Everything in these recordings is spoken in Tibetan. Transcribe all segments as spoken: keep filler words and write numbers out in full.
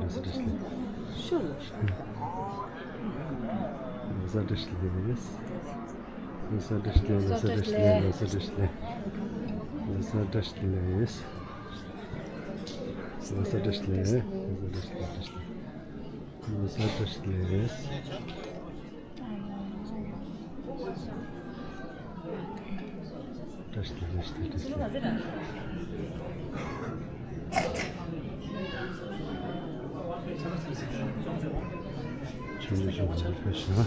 ལགས་ལགས་སོ་བཀྲ་ཤིས་བདེ་ལེགས། ལགས་སོ་བཀྲ་ཤིས་བདེ་ལེགས། ལགས་སོ་བཀྲ་ཤིས་བདེ་ལེགས། ལགས་སོ་བཀྲ་ཤིས་བདེ་ལེགས། ལགས་སོ་བཀྲ་ཤིས་བདེ་ལེགས། ལགས་སོ་བཀྲ་ཤིས་བདེ་ལེགས། ལགས་སོ་བཀྲ་ཤིས་བདེ་ལེགས། ལགས་སོ་བཀྲ་ཤིས་བདེ་ལེགས། ལགས་སོ་བཀྲ་ཤིས་བདེ་ལེགས། ལགས་སོ་བཀྲ་ཤིས་བདེ་ལེགས། ལགས་སོ་བཀྲ་ཤིས་བདེ་ལེགས། བཀྲ་ཤིས་བདེ་ལེགས། བཀྲ་ཤིས་བདེ་ལེགས། ཆོས་འབྲེལ་ཆོས་འབྲེལ་བཀྲ་ཤིས།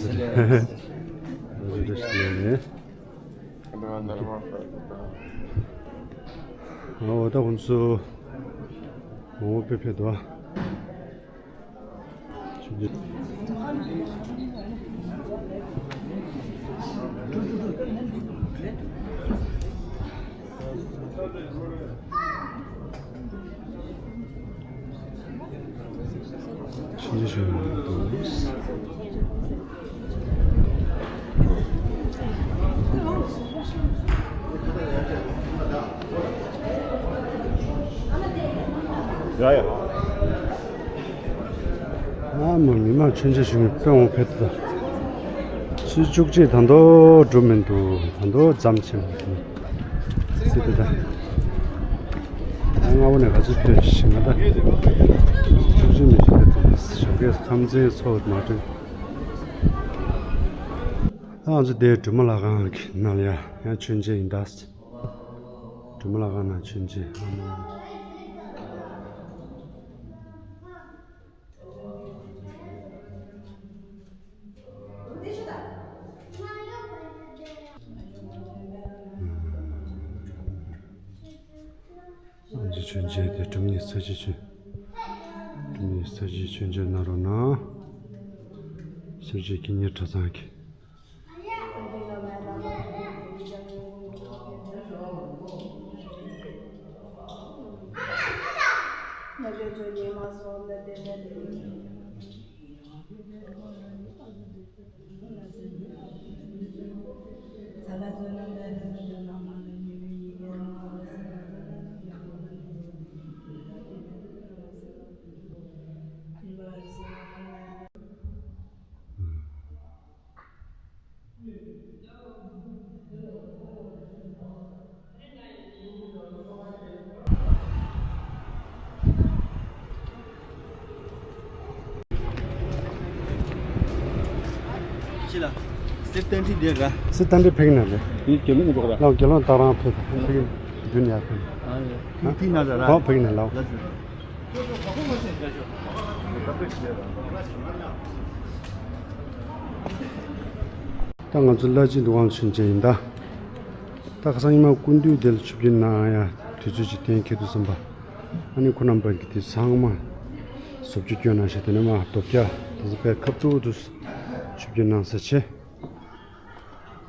ཟེར། ཨོ་ད་ཁོང་ཚོ་ངོ་བོ་དཔེ་ཕེབས་འདུག་ཡ་ཡ། ཨ་མ་མི་མང་མཆོད་མཇལ་ཞུ་མཁན་དཔེ་འོང་ཕེབས་ད། ཆུ་བཅུ་གཅིག་ད་དོ་འགྲོ་མི་འདུག་ད་དོ་ཙམ་ཆེ་མི་འདུག་སྲིད་དེ་ད། ང་སྔ་བོ་ནས་ག་ཚོད་ཕེབས་ཤིང་ང་ད། བཅུ་གཅིག་མི་ཤེས་ད་ཙམ་ཞོགས་ཀས་ཁམས་ཚན་ཚོགས་མ་དྲན། ང་ཚོ་དེ་སྒྲོལ་མ་ལྷ་ཁང་གི་ནང་ལ་ཡ་ཡང་མཆོད་མཇལ་ཡིན་ད། སྒྲོལ་མ་ལྷ་ཁང་ནང་མཆོད་མཇལ། ཨ་ཅེ་མཆོད་མཇལ་དེ་སྒྲུབ་གནས་ས་བྱི་ཆོས། སྒྲུབ་གནས་ས་བྱི་མཆོད་མཇལ་གནང་རོགས་གནང་། ས་བྱི་དཀྱིལ་ཉེ་གྲྭ་ཚང་གི། ཅི་ལ། སེ་ཏན་ཏི་དེ་ར། སེ་ཏན་ཏི་ཕེག་ན་རེད། དེ་དགེ་སློང་འགྲོ་ག་ར། ལགས་དགེ་སློང་ད་རང་ཕེབས་ཕེག་རྒྱུན་ཡར་ཕེབས། ཨ་ཡེ། ཕེག་ན་ར་ར། ཨོ་ཕེག་ན་ལགས། ལགས་སོ། ད་ང་ཚོ་བླ་སྤྱི་འདུ་ཁང་ཕྱིན་ཆད་ཡིན་ད། ད་ཁ་སང་ཉི་མ་སྐུ་མདུན་དེ་ལ་ཆིབས་བསྒྱུར་གནང་ཡ་དུས་ཚོད་ཅིག་གཏན་འཁེལ་འདུག་བསམ་པ། ཨ་ནི་ཁོ་རྣམ་པ་གི་དེ་ཚང་མ་བཟོ་བཅོས་སྐྱོན་གནང་ཞེས་དེ་ནས་མ་རྡོ་བརྒྱ་དེ་ཚོ་དཔེ་ཁབ་གཙོ་བོ་དུ་ཆིབས་བསྒྱུར་གནང་ས་ཆེ།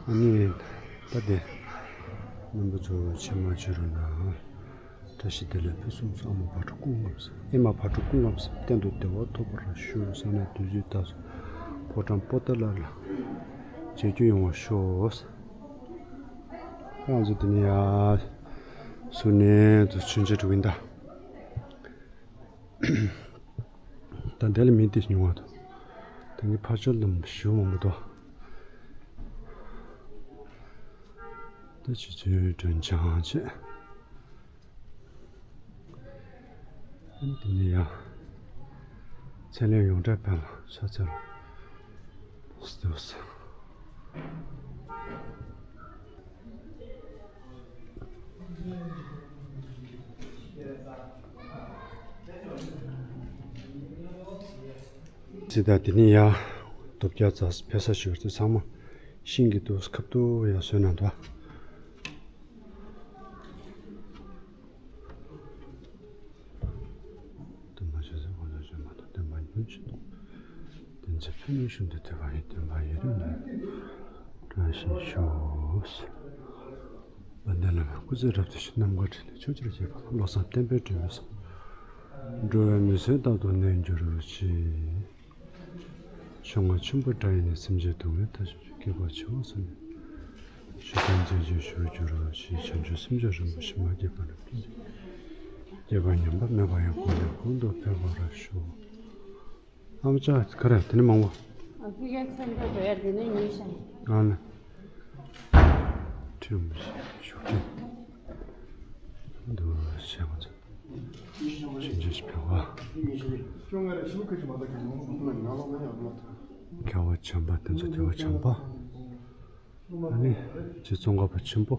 ཨ་ནི་ད་དེ་རྣམ་པ་ཚོ་ཕྱི་མ་བྱོས་རོགས་གནང་། བཀྲ་ཤིས་བདེ་ལེགས་ཕུན་སུམ་ཚོགས། ཨ་མ་བག་དྲོ་སྐུ་ངོམས་ཤིག་ཨེ་མ་བག་དྲོ་སྐུ་ངོམས་ཤིག་གཏན་དུ་བདེ་བ་ཐོབ་པར་ཤོག་བསོད་ནམས་བདུད་རྩི་ལྟ་བུ་ཕོ་བྲང་པོ་ཏཱ་ལ་ལ་མཇལ་རྒྱུ་ཡོང་བར་ཤོག་ང་ཚོ་འདི་ནས་ཡར་ཟུར་ནས་དུ་མཆོད་མཇལ་འགྲོ་གི་ཡིན་ད། ད་འདི་ལ་མི་འདི་ཉུང་བ་འདུག་ད་ངས་ཕར་ཕྱོགས་ལ་ཞུ་མང་པོ་འདུག་ད་ཆུ་ཚོད་སྒྲོན་ཆང་བྱས། འདི་ནས་ཡང་ཚེ་ལས་ཡོངས་གྲགས་དཔལ་ལ་ཕྱག་འཚལ་ལོ། སྟོད་སེ། ཙི་ད་དེ་ནས་ཡ་རྡོ་བརྒྱ་རྩ་ཕེ་ས་ཞུ་དེ་ཚང་མ་ཤིང་གི་དུ་ཁབ་ཏུ་ཡ་བཟོས་ན་འདུག་དེ་མ་བྱས་ཟེར་ཁོང་ཚོ་བྱས་མ་གཏོགས་དེ་མ་ཉུང་ཞིག་འདུག་དེ་ཚེ་ཕན་ནུས་ཤུགས་འདི་དེ་བ་ཡི་དེ་བ་ཡི་རུ་ནས་བཀྲ་ཤིས་ཤོག་བདེ་ལ་སྐུ་ཚེ་རབ་ཏུ་བཞུགས། ནམ་མཁའ་ཕྲིན་ལས་ཕྱོགས་བཅུར་ཁྱབ་པ། བློ་བཟང་བསྟན་པའི་སྒྲོན་མེ་སོགས། འགྲོ་བའི་མི་ཚེ་རྟག་ཏུ་གནས་གྱུར་ཅིག་ཆུ་རྔ་ཆེན་པོའི་སྒྲ་ཡིས་ནི། སེམས་ཅན་སྡུག་བསྔལ་མཐའ་ཞི་བྱེད། སྐྱེ་འགོ་བྱེ་བ་སོགས་ནས། ཞེས་བསྟན་འཛིན་གྱིས་ཞུ་འགྱུར་ཞེས་བྱང་ཆུབ་སེམས་མཆོག་རིན་པོ་ཆེ་མ་སྐྱེས་པ་ནས་སྐྱེས་པ་ཉམས་པ་མེད་པ་ཡང་གོང་ནས་གོང་དུ་འཕེལ་བར་ཤོག་ཨ་མ་ཅག་ག་རེ་དེ་ནི་མང་བོ། ཨ་ཕི་གའི་མཚན་པོ་བས་དེ་ནི་ཉུལ་ཤག་ཨ་ལ། ཁྲིམས་ཞུགས་ཁྲིམས། འདུ་ཤེས་ང་ཚོ། ཕྱིན་ཅི་ཕི་བ། ཁ་བ་བྱམས་པ་དེ་ཚོ་ཁ་བ་བྱམས་པ། ཨ་ནི་རྗེ་ཙོང་ཁ་པ་ཆེན་པོ།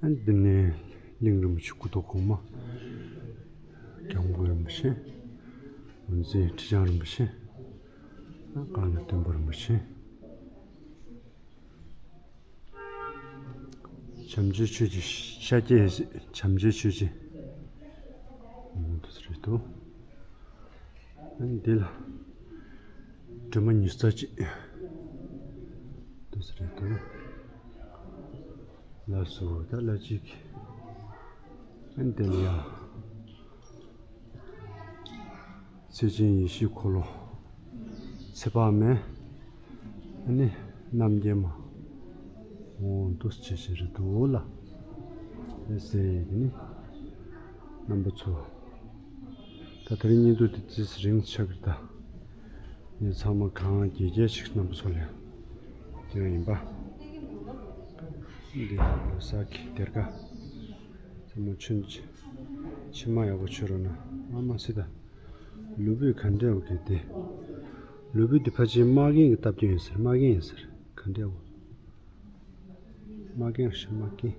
ཨ་ནི་འདི་ནས་གླིང་རིན་པོ་ཆེ་སྐུ་ཐོག་གོང་མ། སྐྱབས་མགོན་རིན་པོ་ཆེ། འོད་མཛེས་ཁྲི་བྱང་རིན་པོ་ཆེ། ཨ་ཀ་ནས་སྟོན་པ་རིན་པོ་ཆེ། བྱམས་ཆེན་ཆོས་ཀྱི་ཤཱཀྱའི་བྱམས་ཆེན་ཆོས་ཀྱི། འོ་འདི་ཚོ་རེད་འདུག་ཨ་ནི་འདི་ལ་སྒྲོལ་མ་ཉི་ཤུ་རྩ་གཅིག་འདི་ཚོ་རེད་འདུག་ལགས་སོ། ད་ལ་གཅིག་ཨ་ནི་འདི་ལ་ཡང་། ཚེ་ཆེན་ཡེ་ཤེས་འཁོར་ལོ། ཚེ་དཔག་མེད། ཨ་ནི་རྣམ་རྒྱལ་མ། འོ་འདུག་སེ་བྱས་བྱས་རེད་འདུག་ལ། ཨེ་ཟེར་ཡས་ནི། རྣམ་པ་ཚོ། ད་དེ་རིང་བརྙན་ཐུང་འདི་ཙིས་རིང་ཆགས་ཀྱི་རེད་ད། ངས་ཚང་མ་གང་རྒྱས་རྒྱས་ཅིག་རྣམ་པ་ཚོ་ལ་སྟོན་ཡིན་པ། འདི་ལོ་གསར་གྱི་སྡེར་ཁ། ཚང་མ་ཆུན་ཆེ། ཕྱི་མ་ཡག་པོ་ཆོད་རོགས་གནང་། ཨ་མ་སི་ད། ལུས་པོས་ག་འདྲ་བ་གི་དེ། ལུས་པོ་འདི་ཕལ་ཆེར་དམག་རྒན་གྱི་སྟབས་ཀྱིས་ཡིན་ཟེར། དམག་རྒན་ཡིན་ཟེར། ག་འདྲ་བ། དམག་རྒན་ཞིག་དམག་རྒན།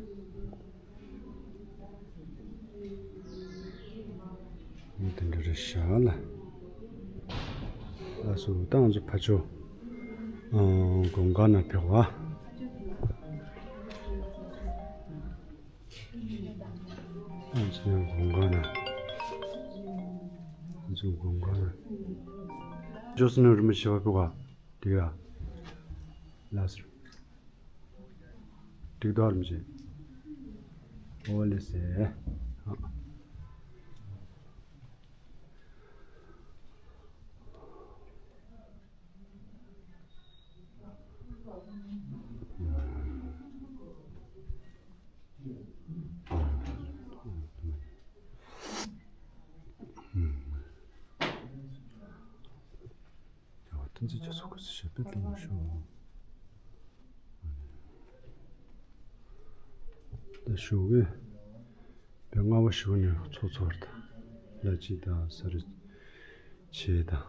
འོ་དེ་འདྲ་རེད་ཤག་ལ། ལགས་སོ། ད་ང་ཚོ་ཕར་ཕྱོགས། ཨང་། དགོན་ཁང་ནང་ཕེབས་པ། ཨང་། ཚེ་དབང་དགོན་ཁང་ན། ང་ཚོ་དགོན་ཁང་ན། ཇོ་སི་ནུ་རི་མོ་ཞེས་པ་ཕུ་ག་དེ་ག་ལ་སོ། འགྲིག་འདུག་རིན་པོ་ཆེ། ཨོ་ལེ་སེ། ཨ། ཡ་བ་ཐུན་རྩེ་རྒྱ་མཚོ་སྐུ་ཚེ་ཞབས་པད་བརྟན་པར་ཤོག་ད་ཞོགས་ཀས་བོད་སྔ་པོ་ཞིག་ནས་ཚོགས་ཚོགས་རེད། ལ་གཅིག་དང་ས་རུ་ཆེ་དང་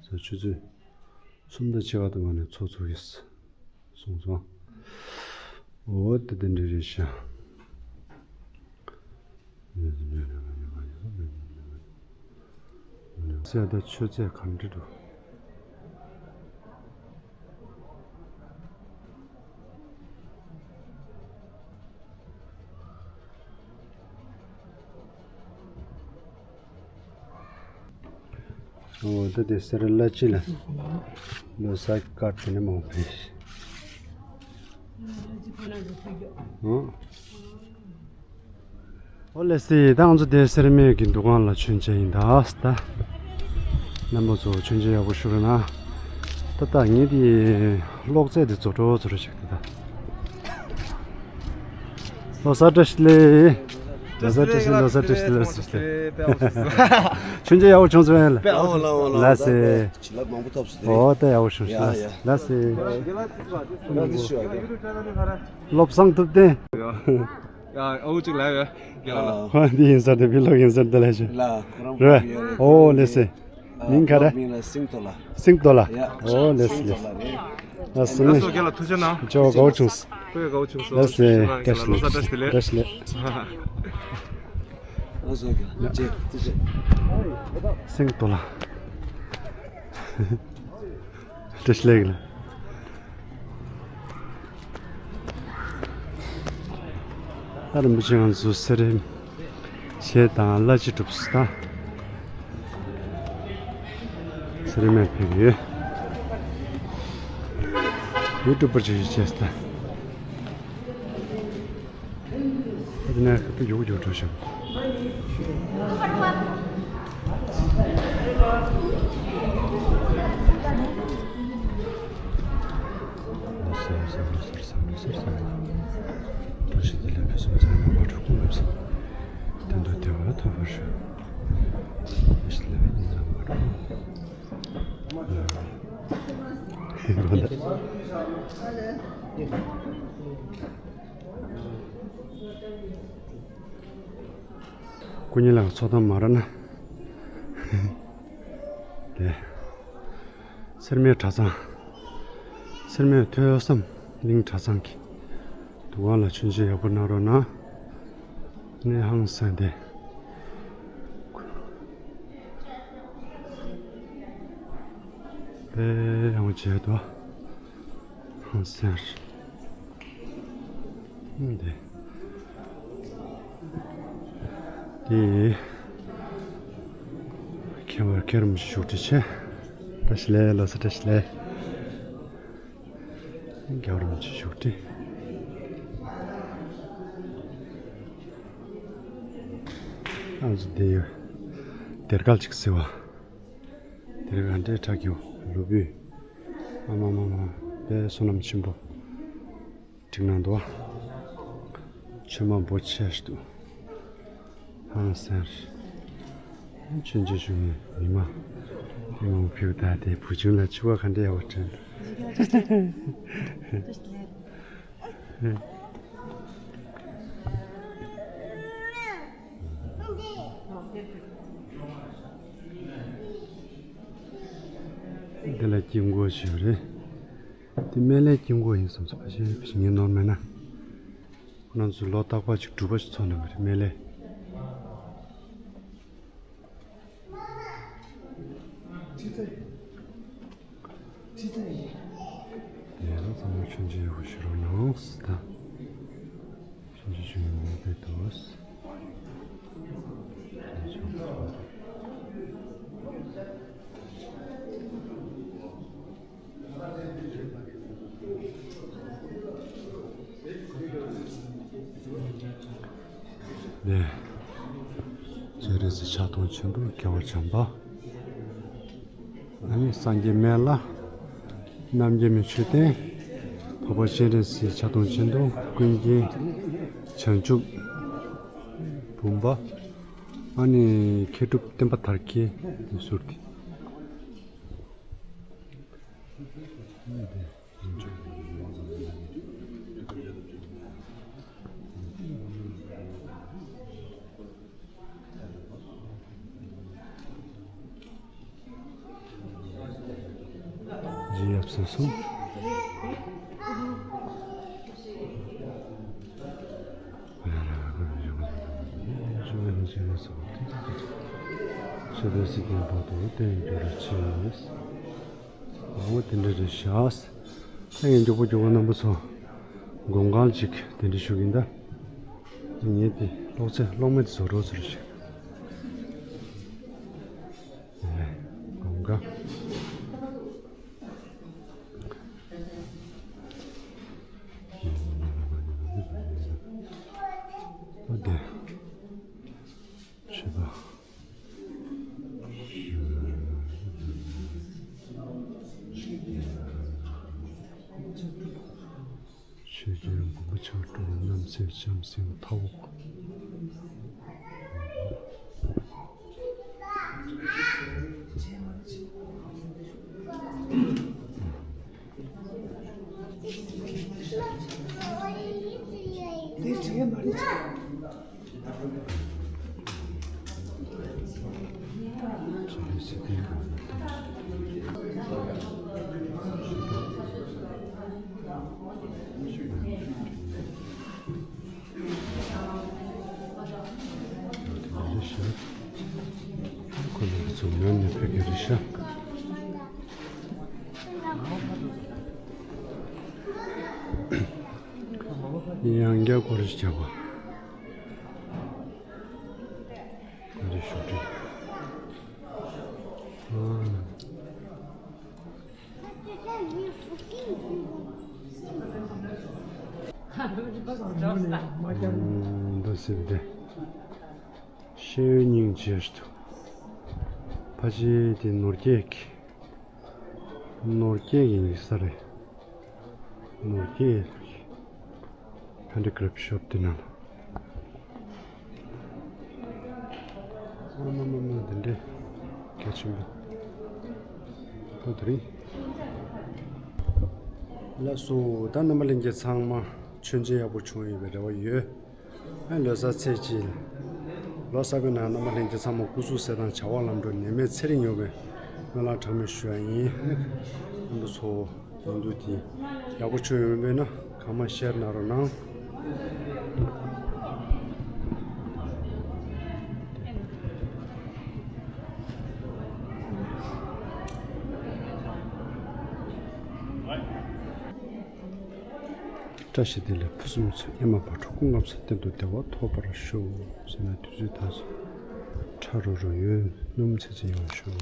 ས་ཆུ་ཚོད་གསུམ་དང་ཕྱེད་ཀ་དུ་མ་ནས་ཚོགས་ཚོགས་ཀྱི་སོང་སོང་། འོ་དེ་དེ་འདྲ་རེད་ཤག་སེ་ད་ཆུ་ཚད་གང་འདྲ་འདུག་འོ་ད་དེ་སེ་ར་བླ་སྤྱི་ལ་ལོ་གསར་གྱི་ཀར་དེ་ནས་མང་པོ་ཕེབས་ཤག་འོ། ཨོ་ལེ་སི། ད་ང་ཚོ་དེ་སེར་སྨད་ཀྱི་འདུ་ཁང་ལ་མཆོད་མཇལ་ཡིན་ད་ད། རྣམ་པ་ཚོ་མཆོད་མཇལ་ཡག་པོ་ཞུ་རོགས་གནང་། ད་ད་ངས་དེ་གློག་རྫས་དེ་བཙོ་འཕྲོ་བཙོ་འཕྲོ་བྱེད་ཀྱི་ད། ལོ་གསར་བཀྲ་ཤིས་བདེ་ལེགས། ལོ་གསར་བཀྲ་ཤིས་ལོ་གསར་བཀྲ་ཤིས་ལོ་གསར་བཀྲ་ཤིས། མཆོད་མཇལ་ཡག་པོ་བྱུང་སོང་ཡ་ལ། ལ་ལ་ལ་ལ་ལ་ལ། ལགས་སེ། བྱིན་རླབས་མང་པོ་ཐོབ་སོང་དེ། འོ་ད་ཡག་པོ་བྱུང་སོང་། ཡ་ཡ། ལགས་སེ། ཡ་ཅི་ཞུ་ཡ། བློ་བཟང་ཐུབ་བསྟན། ཡ་ཨའུ་གཅིག་ལ་ཡོད། ཡ་ལ། ཁོ་འདི་ཡིན་ཟེར་ཏེ་བི་ལོག་ཡིན་ཟེར་ཏེ་ལ་ཞུ། ལ་ཁོ་རང་རེད། ཨོ་ལེ་སེ། མིང་ག་རེ། མིང་ལ་སིང་ཏོ་ལ། སིང་ཏོ་ལ། ཡ། ཨོ་ལེ་སེ་ལེ་སེ། ལགས་སོ། ལགས་སོ། རྒན་ལགས་ཐུགས་རྗེ་གནང་། ཇོ་དགའ་བོ་བྱུང་སོང་། ཁོས་དགའ་བོ་བྱུང་སོང་། ལགས་སེ། བཀྲ་ཤིས་བདེ་ལེགས། བཀྲ་ཤིས་བདེ་ལེགས། ལགས་སོ། རྒན་ལགས་ཅེ་ཐུགས་རྗེ་ཆེ། སིང་ཏོ་ལ། བཀྲ་ཤིས་བདེ་ལེགས། ད་རིན་པོ་ཆེ་ང་ཚོ་སེ་ར་སྨད་བྱས་དང་བླ་སྤྱི་གྲུབ་སོང་ད། སེ་ར་སྨད་ཕེབས་ཡོད། ཡུ་ཊུབ་པར་ཅིག་བྱས་ད། ཨ་དེ་ནས་ཁ་ཐུག་ཡོག་ཡོག་འགྲོ་ཤག་བསམ་བློ་ཟེར་བསམ་བློ་ཟེར་བསམ་བློ། བཀྲ་ཤིས་བདེ་ལེགས། ཕུན་སུམ་ཚོགས་པའི་བཀྲ་ཤིས་སྐུ་ལ་གསལ། དོན་དུ་བདེ་བ་ཐོབ་པར་ཤོག་བཀྲ་ཤིས་བདེ་ལེགས། ཕུན་སུམ་ཚོགས་པ། སྐུ་ཉིད་ལ་ཚོགས་གཏམ་མ་རག་ན། དེ། སེར་སྨད་གྲྭ་ཚང་། སེར་སྨད་ཐོས་བསམ་གླིང་གྲྭ་ཚང་གི་འདུ་ཁང་ལ་མཆོད་མཇལ་ཡག་པོ་གནང་རོགས་གནང་། གནས་ཧང་སང་སྟེ། དཔེ་ཡག་པོ་མཇལ་འདུག་ཧང་སང་རེད། འདི། འདི། མཁན་པ་མཁན་རིན་པོ་ཆེ་བཞུགས་ཁྲི་ཆེ། བཀྲ་ཤིས་བདེ་ལེགས། ལགས་སོ། བཀྲ་ཤིས་བདེ་ལེགས། རྒྱལ་བ་རིན་པོ་ཆེ་བཞུགས་ཁྲི། ཨ་ཙི། འདི་ཡོད། སྡེར་ཁ་ཅིག་གཟིགས་པ། དེ་རིང་ཨ་འདྲའི་གྲ་གི་ལུ་བུས། ཨ་མ་མ་མ། དཔེ་བསོད་ནམས་ཆེན་པོ་བསྒྲིགས་གནང་འདུག་མཆོད་མ་འབོ་ཆེ་ཞིག་འདུག་ཧང་སང་རེད། མཆོད་མཇལ་ཞུ་མཁན་མི་མང་། མི་མང་ཕེབས་ད། དེ་བུ་ཆུང་ལ་ཕྱུ་པ་ག་འདྲ་ཡག་པོ་དྲན་འདུག་འདི་ལ་དཀྱིལ་འཁོར་ཞིག་རེད། འདི་སྨན་བླའི་དཀྱིལ་འཁོར་ཡིན་བསམ་སོང་། ཕལ་ཆེར་ཕལ་ཆེར་ངས་ནོར་མེད་ན། ཁོ་རང་ཚོས་ལོ་རྟག་པར་ཅིག་སྒྲུབ་པ་ཞིག་ཚོགས་གནང་གི་རེད། སྨན་བླའི། དེ་ལ་ཚང་མ་མཆོད་མཇལ་ཡག་པོ་ཞུ་རོགས་གནང་ཟེར། ད་མཆོད་མཇལ་ཞུ་མཁན་མང་པོ་འདུག་ནས། སྤྱན་རས་གཟིགས་ཕྱག་སྟོང་ཆེན་པོ་རྒྱལ་བ་བྱམས་པ། ཨ་ནི་སངས་རྒྱས་སྨན་བླ། རྣམ་རྒྱལ་མའི་མཆོད་རྟེན། འཕགས་པ་སྤྱན་རས་གཟིགས་ཕྱག་སྟོང་ཆེན་པོ། ཀུན་མཁྱེན་བྱང་ཆུབ་བུམ་པ། ཨ་ནི་མཁས་གྲུབ་བསྟན་པ་དར་རྒྱས་དེ་ཟུར་དེ། རྗེ་ཡབ་སྲས་གསུམ། ཆོས་པའི་སྲིད་དོན་བར་དུ་བརྟན་གྱུར་ཅིག་འོ་དེ་འདྲ་རེད་ཤག་ད་ངས་མགྱོགས་པོ་མགྱོགས་པོ་རྣམ་པ་ཚོ་དགོངས་ཁང་ཅིག་དེ་འདྲ་ཞུ་གིན་ད། ངས་དེ་གློག་ཆས་གློག་མེ་དེ་བཟོ་རོགས་ཟེར་ཞིག་དགོངས་ཁང་། ཨ་དེ། ཆོས་པ། ཆོས་རྒྱལ་མགོན་པོ་མཆོག་སྤྲུལ་རྣམ་སྲས་བྱམས་སེང་ཐའོ། ཁོ་ལ་ཚོ་ངོས་ནས་ཕེབས་ཀྱི་རེད་ཤག་ཡང་བསྐྱར་སྐོར་ར་ཞིག་བྱ་བ། ཁོ་ཚོའི་ཞུ་སྒྲིག་འདུག་ཟེར་ཏེ། ཤེས་ཡོན་སྙིང་རྗེ་ཞིག་འདུག་ཕལ་ཆེར་དེ་ནོར་རྒྱས་ཀྱི། ནོར་རྒྱས་ཀྱི་ཡིག་ཚང་རེད། ནོར་གྱི་ཧན་ཌི་ཀེ་རེབ་ཤོབ་དེ་ནང་ལ། ཨ་མ་མ་མ། འདི་འདྲའི་གལ་ཆེན་པོ་ཁོ་དེ་རིང་། ལགས་སོ། ད་རྣམ་པ་ལྷན་རྒྱས་ཚང་མ་མཆོད་མཇལ་ཡག་པོ་བྱུང་ཡོད་པའི་རེ་བ་ཡོད། ཨ་ལོ་གསར་ཚེས་གཅིག་ལོ་གསར་པའི་ནང་རྣམ་པ་ལྷན་རྒྱས་ཚང་མ་སྐུ་གཟུགས་གསལ་ཐང་བྱ་བ་ལམ་འགྲོ་ནད་མེད་ཚེ་རིང་ཡོང་བའི་སྨོན་ལམ་གྲངས་མེད་ཞུ་ཡ་ཡིན། ཨ་ནི་རྣམ་པ་ཚོ་ཡིན་དུས་དེ་ཡག་པོ་བྱུང་ཡོང་བས་ན་གང་མང་ཤེར་གནང་རོགས་གནང་། བཀྲ་ཤིས་བདེ་ལེགས་ཕུན་སུམ་ཚོགས། ཨེ་མ་བག་དྲོ་སྐུ་ཁམས་བཟང་། གཏན་དུ་བདེ་བ་ཐོབ་པར་ཤོག་ཟེར་ན་དུས་ཚོད་ད་ཚོ་ཁྲ་རོ་རོ་ཡོད། སྣུམ་ཚེ་ཚེ་ཡོང་ཤོག་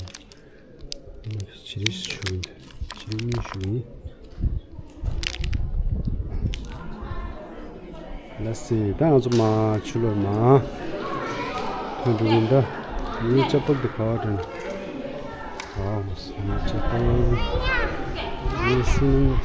ཇི་རིགས་ཞུ་གི་འདུག་ཇི་རིགས་གཉིས་ཞུ་གི་ཡིན། ལགས་སེ། ད་ང་ཚོ་མ་ཕྱི་ལོགས་མ་ཐོན་འགྲོ་གི་ཡིན། ད་ངའི་ཅ་པལ་དེ་ག་བ་དྲན། ཨ་མ་སི་ངའི་ཅ་པལ། ངའི་སེམས།